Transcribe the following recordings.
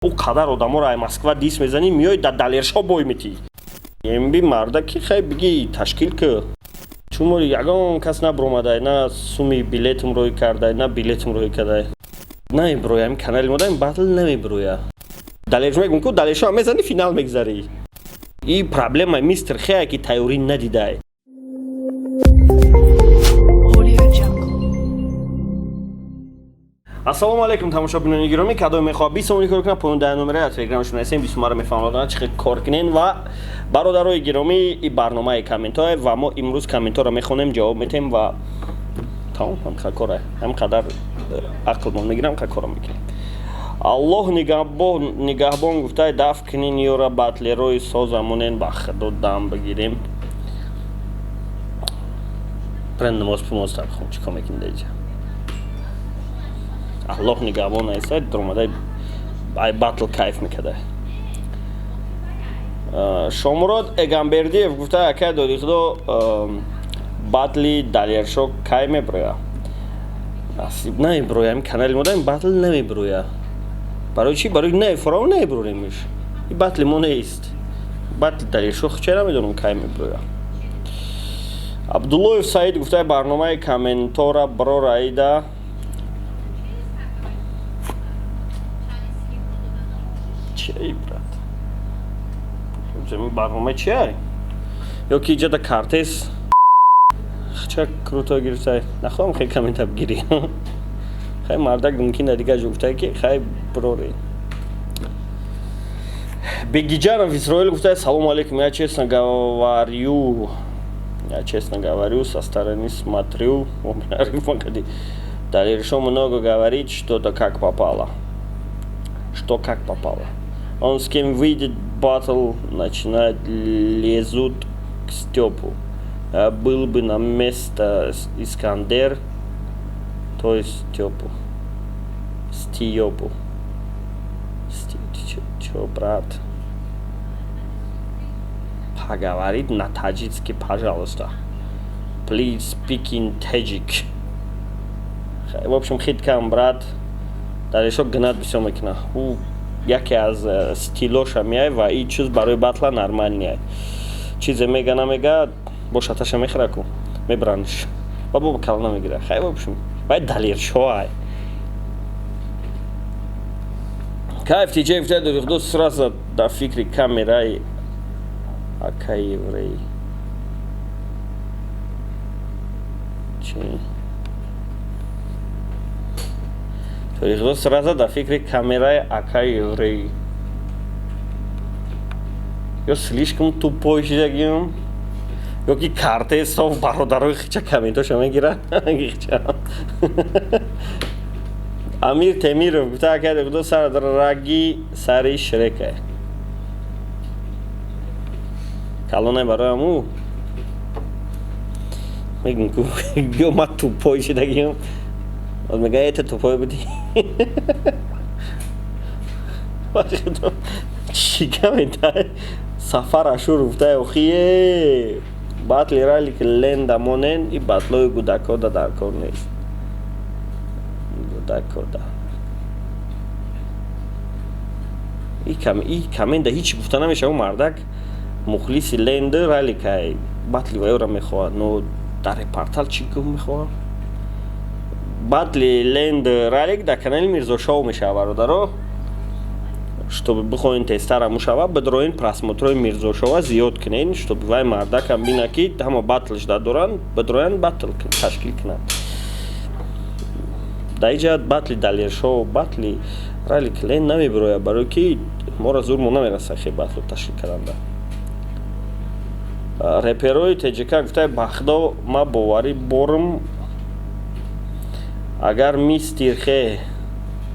Ӯ қадар одаморо ай Москва дис мезанӣ, миёй дар Далершо бой метӣ. Эмби марда ки хай биги ташкил ки. Чун ягон кас набуромадай, на суми билетм рӯй кардай, на билетм рӯй кардай. Намебироя ами канали мода батл намебироя. Далершо мегум ку Далершо ҳам мезанӣ, финал мегзарӣ. И проблема мистер Хея ки тайёрӣ надидай. Audio Jungle. Ассалому алайкум, тамошобинони гиромӣ. Кадоме мехоҳад 20 сомонӣ кор кунад, 15 номера аз телеграмашон ҳастем, 20 маро мефаҳмонад чӣ хел кор кунен. Ва бародарои гиромӣ, и барномаи комментҳое ва мо имрӯз комментҳоро мехонем, ҷавоб метем ва тамом. Ҳам кора, ҳам қадар ақлмон мегирам, ҳам кора мекунем. Аллоҳ нигаҳбон гуфтай, даф кунин ёра, батлерои созамонен, ба худо дам бигирем. Прен намоз пумоз тархом, чӣ кор мекунед иҷа? Аллоҳ нигаҳбон аиста дуромадай ай батл кайф мекардай. Шомурод Эгамбердиев гуфта: «Акай доди худо, батли Далершо кай мебироя?» Насиб, намебироя. Ами канали мода батл намебироя. Барои чӣ? Барои нафаро намебироремш. И батли мо нест, батли Далершо чера намедонам кай мебироя. Абдуллоев Саид гуфта: «Барномаи комментора бро раида чиай, брат? Барнома чиай?» Ё ки иҷада картес ча круто гирифтай, нахоҳам хел коммента бигирӣ. Хай, мардак мумкин дар дигар ҷо гуфтай ки хай брори. Бегиҷанов Исроил гуфтай: «Салому алейкум, я честно говорю, со стороны смотрю, Далершо много говорит что-то как попало, что как попало. Он с кем выйдет батл, начинает лезут к Степу. Был бы на место Искандер, то есть Степу. Стиёпу. Чё, брат? Поговорить на таджикский, пожалуйста. Please speak in Tajik.» В общем, хиткам, брат. Далершо гнат бисёр мекунад. Ӯ яке аз стилоша меяй ва и чиз барои батла нормальный. Чизе мега, намега, бошаташа мехӯра ку мебаранш ва бо кала намегира. Хай, в общем, вай Далершо ай. Кайф тиҷе гуфта: «Дурихду сразу дар фикри камераи акаи еврей чи?» Дурихду сразу дар фикри камераи акаи еврей. Ё слишком тупой шидагиам, ё ки картаи соф бародарои хича комментоша мегира. Амир Темиров гуфта: «Акай Дурихду сар раги сари Шрека калоне барои аму мегум ку, ё ма тупой шидагиам.» Мега: «Это тупой будӣ?» Чӣ комментай? Сафар Ашур гуфта: «Охие, батли ралик ленда монен, и батлои гудакода дар кор нест, гудакода.» И коммента ҳеч гуфта намешава. Мардак мухлиси ленды раликай, батли вайёра мехоҳад, но дар репортал чӣ гуфт мехоҳад? Батли ленд ралик дар канали Мирзошоу мешава, бародаро. Чтобы бихоҳен тезтар мушава, бидроин просмотрои Мирзошова зиёд кунен, чтобы вай мардакам бина ки ҳама батлш да доранд, бидроян батл ташкил кунанд. Дар иҷа батли Далершоу, батли ралик лен намебирояд, барои ки моро зурмо намераса хе батло ташкил карданда. Реперои ТЖК гуфта: «Бахдо, ма боварӣ борм, агар мистер хе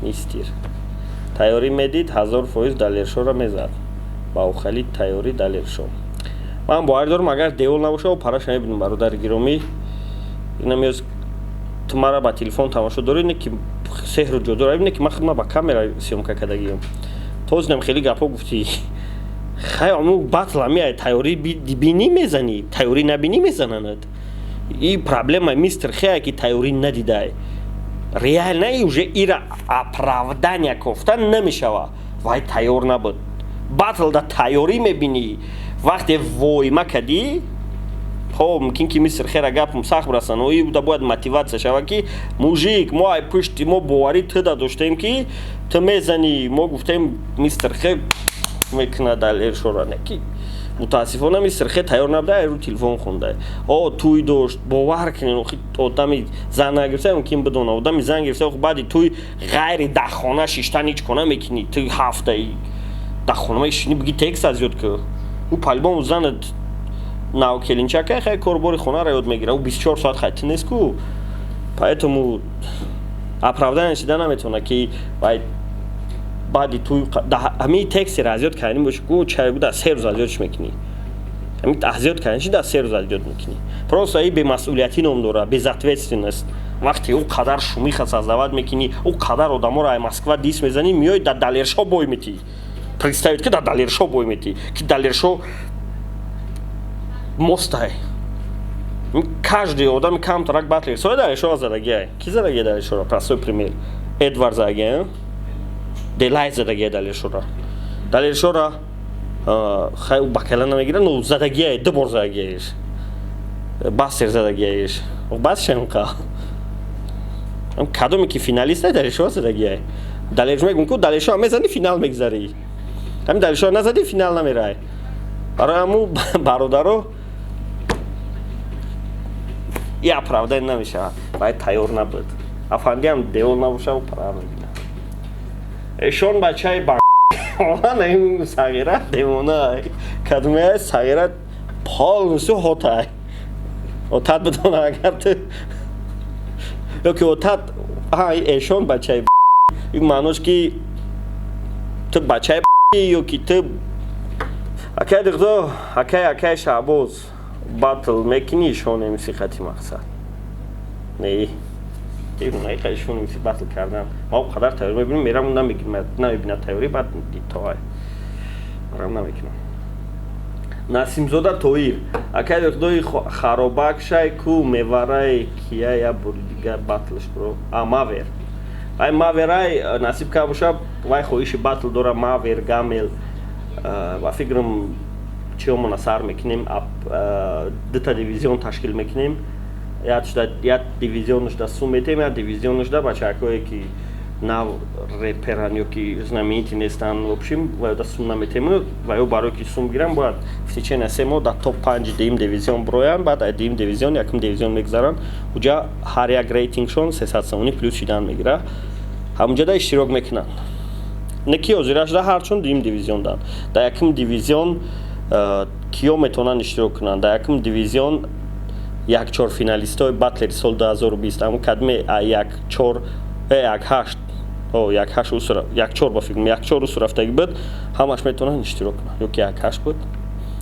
мистер тайёрӣ медид, 1000% Далершоро мезад. Ба охали тайёрӣ Далершо ман боварӣ дорам, агар девол набоша, параша мебинам.» Бародари гиромӣ, инам ёз ту мара ба телефон тамошо дорӣ, не ки сеҳру ҷодура, не ки ман худма ба камера съёмка кардагиам. Тозинам хеле гапҳо гуфтӣ. Хай, аму батл ами тайёрӣ бинӣ мезанӣ, тайёрӣ набинӣ мезананад. И проблема мистер Хея ки тайёрӣ надидай. Реально и уже ира оправдания кофта намешава. Вай тайёр набуд. Батл да тайёрӣ мебинӣ. Вақте воима кадӣ, хоб, мумкин ки Мистер Хера гапм сахт бирасан, ои буда, бояд мотиватсия шава, ки мужик, мо ай пушти мо боварӣ туда доштем, ки ту мезанӣ. Мо гуфтем, Мистер Хе мекунад Далершора, не ки мутаассифона Мистер Хе тайёр набуда, ай рӯ телефон хонда. О, туй дошт, бовар кунед, охи одами зан нагирифта мумкин бидона, одами зан гирифта баъди туй ғайри дар хона шиштан ҳеҷ кора мекунӣ. Ту ҳафтаи дар хона мешинӣ, биги текст аз ёд ку. Ӯ по-любому занат нав келинчака, хай, корбори хонаро ёд мегира, ӯ 24 соат хайти нест ку. Поэтому оправдание шида наметавона, ки вай баъди туй ҳамин текстеро аз ёд кардани боши ку, чай дар 3 рӯз аз ёдш мекунӣ. Ҳамин аз ёд кардани чи дар 3 рӯз аз ёд мекунӣ? Просто и бемасъулиятӣ ном дора, безответственность. Вақте ӯ қадар шумиха создавать мекунӣ, ӯ қадар одаморо ай Москва дис мезанӣ, меои, дар Далершо бой метӣ. Представить, ки дар Далершо бой метӣ, ки Далершо мостай. Каждый одами камтарак батлер сои Далершоро задагиай. Ки задагия Далершоро? Простой пример: Эдвард задагия, Делай задагия Далершора. Далершора хай бакала намегира, но задагиай, ду бор задагиаеш. Бастер задагиаеш, бас шамқа. Кадоме ки финалист, Далершора задагиай. Далершо мегум ку, Далершо мезани, финал мегзарӣ. Ҳамин Далершора назадӣ, финал намерай. Барои ҳаму, бародаро, и оправдание намешавад, вай тайёр набуд. Афандиам девол набошаву пара мебинад. Эшон бачаи ба сағира девона кадмеа, сағира полностью хотай отат бидона, агар ту ёки отат эшон бачаи, ин маънош ки ту бачаи ё ки ту акай диғдо, акай Шаҳбоз, батл мекунӣ? Ишон МС хати мақсад не, ишон МС батл кардан ма қадар тайёр мебинем, мерам, намебинад тайёрӣ, баъд тоай марам намекунам. Насимзода Тоир: акай диғдои харобак шай ку мевараи кия, я бори дига батлш бро. А мавер, вай маверай насиб ка боша, вай хоҳиши батл дора. Мавер гамел ба фикрам чиёмона сар мекунем, дута дивизион ташкил мекунем. Як дивизионушда сум метем, як дивизионушда бачакое ки нав реперан ё ки знаменитый нестанд, вообщем ваёда сум наметем. Ваё барое ки сум гирам, бояд в течение 3 моҳ дар топ панҷи дуюм дивизион бироянд. Баъд аз дуюм дивизион якум дивизион мегузаранд. Уҷа ҳар як рейтингшон 300 сомонӣ плюс шидан мегира, ҳамунҷода иштирок мекунанд. Не ки ҳозирашда ҳарчун дуюм дивизион дан. Дар якум дивизион киё метавонанд иштирок кунанд? Дар якум дивизион як-чор финалистои батлери соли 2020, ҳамун кадме як чор, як ҳашт, як ҳашт, як чор, ба фикрам, як чор усу рафтагӣ буд, ҳамаш метавонанд иштирок кунанд. Ё ки як ҳашт буд,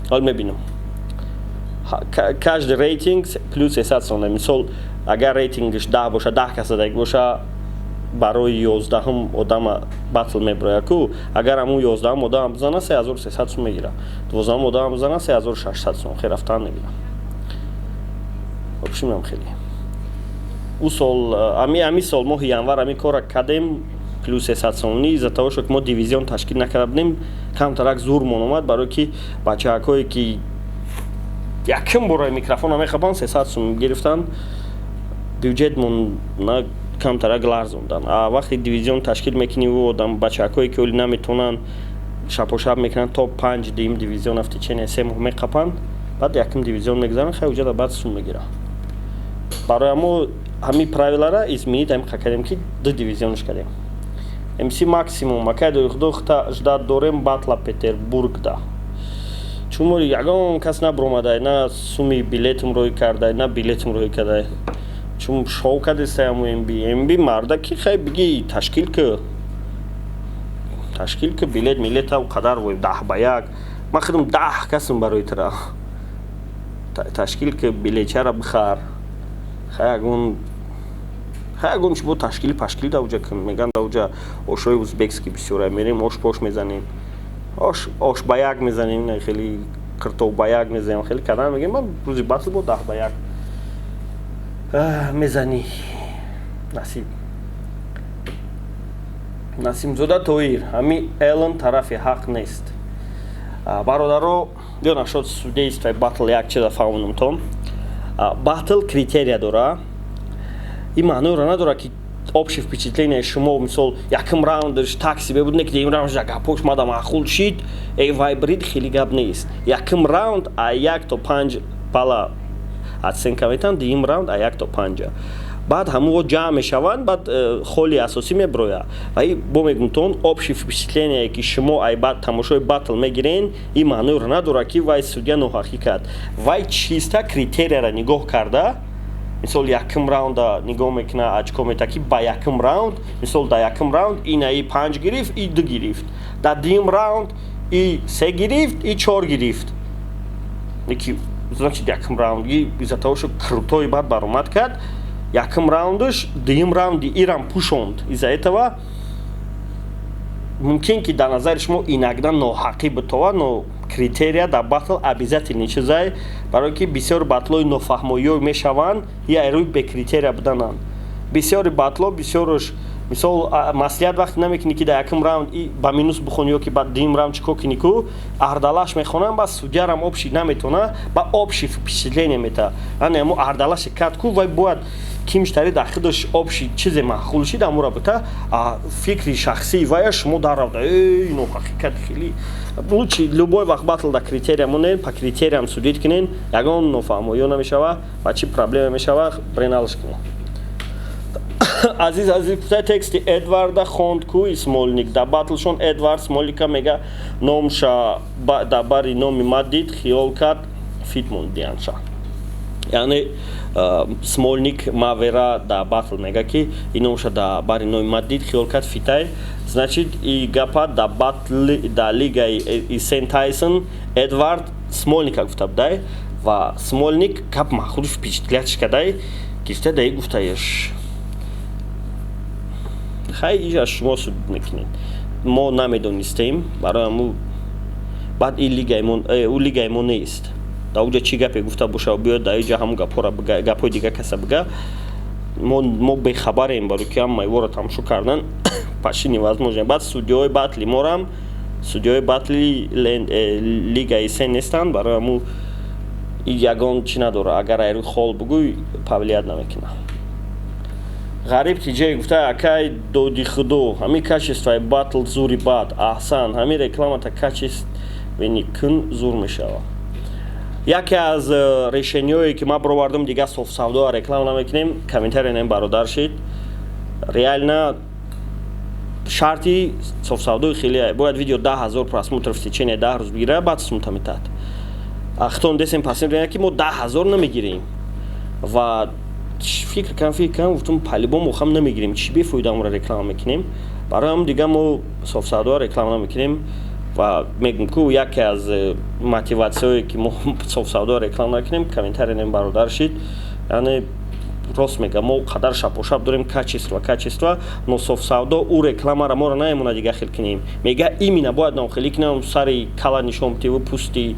ҳол мебинам. Каждый рейтинг плюс 300 сомона. Мисол, агар рейтингш 10 боша, 10 кас задаги боша, барои 11-ум одама батл меброяд ку. Агар ҳамун 11-ум одама бизана, 3300 сум мегира, 12-ум одама бизана, 3600 сум. Хел рафтан мегира. Вообщем хеле ӯ сол, ами сол моҳи январ ами кора кардем, плюс 300 сомонӣ. Из-за того что мо дивизион ташкил накарда будем, камтарак зурмон омад, барое ки бачаҳакое ки якум бора микрофона мехабанд, 300 сум гирифтанд, бюҷетмон на камтарак ларзондан. А вақте дивизион ташкил мекунӣ, ӯ одам бачаҳакое ки оли наметавонанд, шапошап мекунанд, то панҷ дуюм дивизион в течение 3 моҳ меқапанд, баъд якум дивизион мегузаранд, хай, уҷада баъд сум мегиранд. Барои ҳамо ҳамин правилара изменить ҳамин кардем, ки ду дивизионш кардем. МС Максимум: акай духта, ждать дорем батла Петербургда, чун мо ягон кас набуромадай, на суми билетм рӯй кардай, на билетм рӯй кардай, чун шоу кардестаяму мби марда ки хай биги, ташкил ки, ташкил ки билет милета қадар вой 10 ба 1, ман худам 10 касм барои тра ташкил ки, билетчара бихар. Хай, ягон, хай, ягон чи бо ташкили пашкили да уҷа ки меган, да уҷа ошои узбекский бисёра, мерем, ош пош мезанем, ош, ош ба як мезанем, хеле қиртоб ба як мезанем, хеле кардан мегем. Ман рӯзи батл бо 10 ба 1 мезанӣ, насиб. Насимзода Тоир: ҳами Элон тарафи ҳақ нест. Бародаро, ё нашод судействои батл, як чиза фаҳмонам то батл критерия дора. Ин маъноро надорад, ки общее впечатление шумо, мисол, якум раундаш такси бебуд, не ки дуюм раундаш гапош мада маъқул шид, э вайбрид, хеле гап нест. Якум раунд а 1 то 5 бала оценка метаванд, дуюм раунд а 1 то 5-а, баъд ҳамуо ҷамъ мешаванд, баъд холи асосӣ меброяд. Ва и бо мегумтон, общее впечатление, ки шумо ай тамошои батл мегирен, ин маъноро надорад, ки вай судья ноҳақӣ кард. Вай чиста критерияра нигоҳ карда, мисол, якум раунда нигоҳ мекуна, очко мета, ки ба якум раунд, мисол, дар якум раунд инаи панҷ гирифт, и ду гирифт, дар дуюм раунд и се гирифт, и чор гирифт. Ки значит, якум раунди из-за того, что крутой бад баромад кард якум раундаш, дуюм раунди ирам пӯшонд. Из-за этого мумкин, ки дар назари шумо иногда ноҳақӣ битова, но критерия дар батл обязательный чизай, барое ки бисёри батлои нофаҳмоиё мешаванд, я рӯи бекритерия будананд. Бисёри батло, бисёрш, мисол, маслиҳат вақте намекунӣ, ки дар якум раунд ба минус бихонӣ ё ки ба дуюм раунд чӣ кор кунӣ, ку ардалаш мехонам, ба судьярам общий наметона, ба общий впечатление мета. Ане амо ардалаше кард ку, вай бояд кимштари дар худаш общий чизе маъқул шид, амура бита. Фикри шахсии вая шумо даравда, эй, ноҳақиқат. Хеле лучше любой вақт батл да критерия монен, по критериям судить кунен, ягон нофаҳмоиё намешава ва чӣ проблема мешава, бреналш кунен. Азиз Азиз гуфта: тексти Эдварда хонд ку Смолник да батлшон, Эдвард Смолника мега, номша дар бари номи ма дид, хиёл кард фит мондиянша. Яъне Смолник Мавера да батл мега, ки ин номша да бари номи ма дид, хиёл кард фитай. Значит, и гапа да батли да лигаи Сен Тайсон Эдвард Смолника гуфта будай ва Смолник гап махудш впечатлять кадай, гирифта даи гуфтаеш. Хай, ижа шумо суд мекунед, мо намедонистем. Барои ҳаму баъд ин лигаи мо, ӯ лигаи мо нест. Дар уҷа чӣ гапе гуфта боша, биёд дар иҷа ҳамун гапҳоро, гапҳои дига каса бига, мо бехабарем, барои ки ҳама иворо тамошо кардан почти невозможно. Баъд судьяҳои батли морам судьяҳои батли лигаи се нестанд, барои ҳаму ягон чӣ надора. Агар айрӯи хол бугӯй, повлиять намекунад. Ғариб тиҷае гуфта: акай доди худо, ҳамин качествои батл зури бад, аҳсан, ҳамин рекламата качественный кун, зур мешавад. Яке аз решениҳое, ки ман бировардам, дига софсавдоа реклама намекунем. Комментария нем, бародар шид, реально шарти софсавдои хеле бояд видео 10 000 просмотр в течение 10 рӯз бигира, баъд сумта метаҳад. Ахтон десем пасем, ки мо 10 000 намегирем ва фикр кардам, фикр кардам, гуфтам, по-любому хам намегирем, чӣ бефоида амро реклама мекунем? Барои ҳам дига мо софсавдоа реклама намекунем ва мегӯм, ку яке аз мотиватсияое, ки мо софсавдоа реклама накунем, комментария нем, бародар шид. Яъне рост мега, мо қадар шапошап дорем, качество, качество, но софсавдо ӯ рекламара моро наемона дига хел кунем. Мега, именно бояд нам хеле кунам, сари кала нишон тиву, пӯсти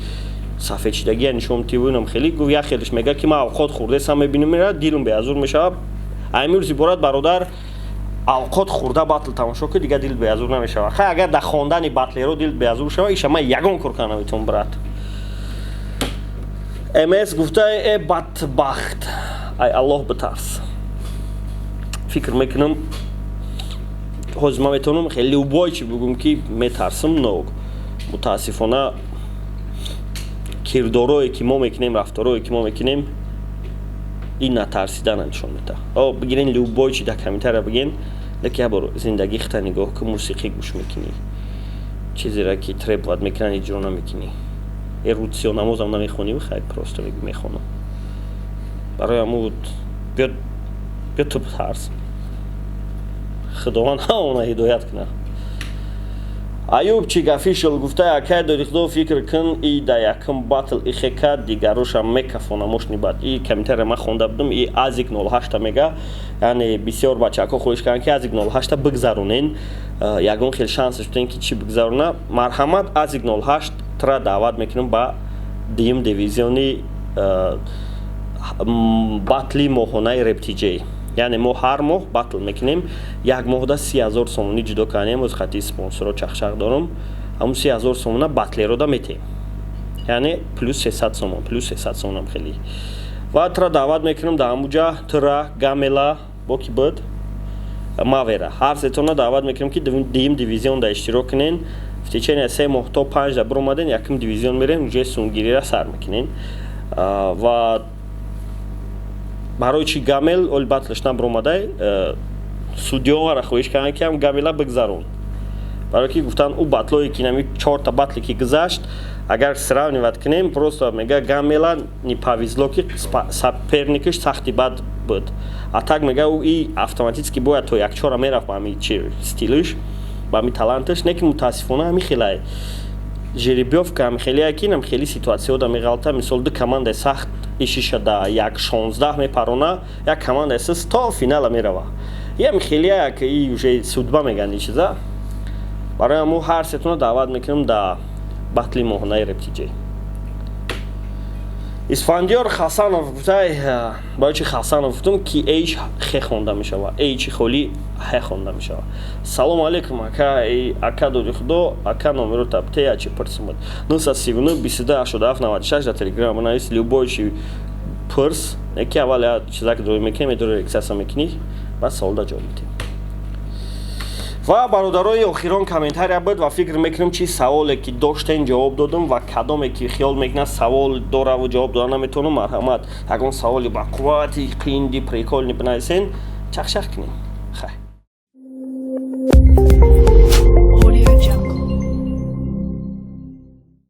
сафедшидагия нишон тиву, инам хеле гуфт. Як хелиш мега, ки ман авқот хурдесам, мебинам, мера дилум беазур мешавад. Аймирӯз иборат, бародар, авқот хурда батл тамошо ки, дига дил беазур намешавад. Хай, агар дар хондани батлеро дил беазур шава, иша ман ягон кор карда наметавонам, брат. Мс гуфта: э бадбахт, ай Аллоҳ битарс. Фикр мекунам, ҳозир ман метавонам хеле любой чи бигӯм, ки метарсам, но мутаассифона кирдорое, ки мо мекунем, рафторое, ки мо мекунем, ин натарсидана нишон медиҳад. О бигирен, любой чи дар комментария биген, леки як бор зиндагӣ хита нигоҳ кун. Мусиқӣ гӯш мекунӣ, чизеро, ки требовать мекунанд, иҷро намекунӣ, эрутсиё намозам намехонӣ. Хай, просто мегӯ мехонам. Барои ҳаму биё, биё, ту тарс, Худованд ҳамона ҳидоят кунад. Аюбчик Official гуфта: акай дорихудо, фикр кун, и да якум батл ихе кард, дигарошам мекафона мошни. Бад и комментария ман хонда будам, и Азик 08 мега. Яъне бисёр бачаҳако хоҳиш карданд, ки Азик 08 бигзаронен, ягон хел шансаш буден, ки чӣ бигзарона. Марҳамат, Азик 08 тра даъват мекунам ба дуюм дивизиони батли моҳонаи Рептиҷей. Яъне мо ҳар моҳ батл мекунем, як моҳда 30 000 сомонӣ ҷудо кардем. Оз хати спонсоро чахчах дорум, ҳамун 30 000 сомона батлерода метем, яъне плюс 300 сомон, плюс 300 сомонам хеле. Ва тура даъват мекунам дар ҳамуҷа, тура, Гамела, бо ки буд, Мавера, ҳар сетона даъват мекунам, ки дуюм дивизион да иштирок кунен. В течение 3 моҳ то панҷ да биромаден, якум дивизион мерем, уже сумгирира сар мекунен. Ва барои чи Гамел оли батлш набиромадай? Судёвара хоҳиш карданд, ки ҳам Гамела бигзарон, барое ки гуфтанд, ӯ батлое ки нами чорта батле ки гузашт, агар сравнивать кунем, просто мега, Гамела не повезло, ки соперникаш сахти бад буд. А так, мега, ӯ и автоматически бояд то якчора мерафт ба ҳами чи стилиш, ба ҳами таланташ. Не ки мутаассифона ҳами хелай жеребьёвка, ҳами хеле ки нам хели ситуатсияҳо да меғалта. Мисол, ду командаи сахт ишиша да 1-16 мепарона, як командаи сис то финала мерава. Ям хеле як и уже судьба меган и чиза. Барои ҳамун ҳар сетона даъват мекунам да батли моҳонаи Рептиҷей. Исфандиёр Хасанов гуфтай, барои чи Хасанов гуфтум, ки эйч хе хонда мешава, эйчи холи хе хонда мешава. Салому алейкум, ака, ака, доди худо, ака, номеро табте, чи пурсимад? 939 22 87 96, дар Телеграм навис, любой чи пурс. Яки аввал я чизак дорӣ мекунӣ, медори, регистрация мекунӣ, баъд саволда ҷавоб медиҳем. Ва бародарои, охирон комментария буд ва фикр мекунам, чи саволе ки доштен, ҷавоб додум. Ва кадоме ки хиёл мекунад, савол дораву ҷавоб дода наметавонам, марҳамат, ягон саволи ба қуввати қинди прикольный бинависен, чахчах кунем. Хай.